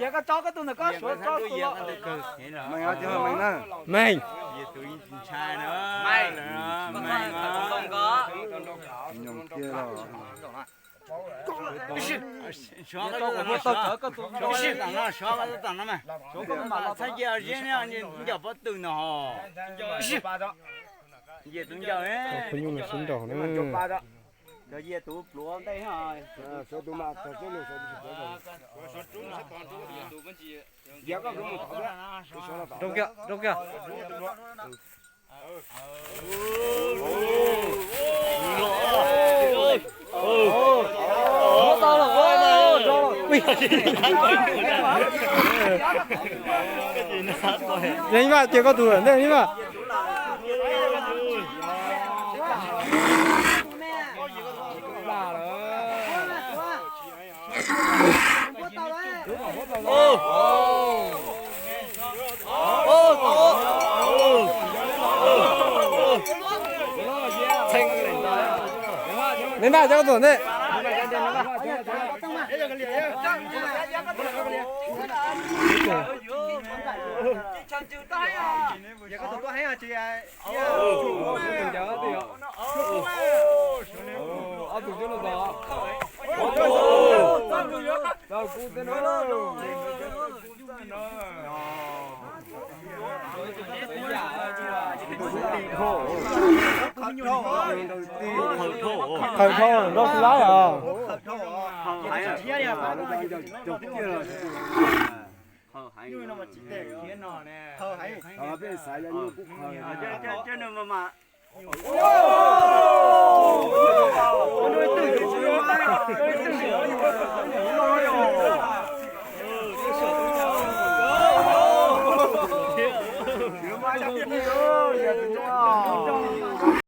Yog koj tso koj tus ntawm koj suav tso tus los. Meeg. Txhais cia zeb ncaum pob tw no. Yog tus ncaus. Phooj ywg sib nraus na. Yog tus pluav ntej. Rau kiag, rau kiag. Yeej vaj, cia koj tus ntej yeej vaj. Neb npaj cov koj tus ntej. Khaws dhau nrog xu laib os.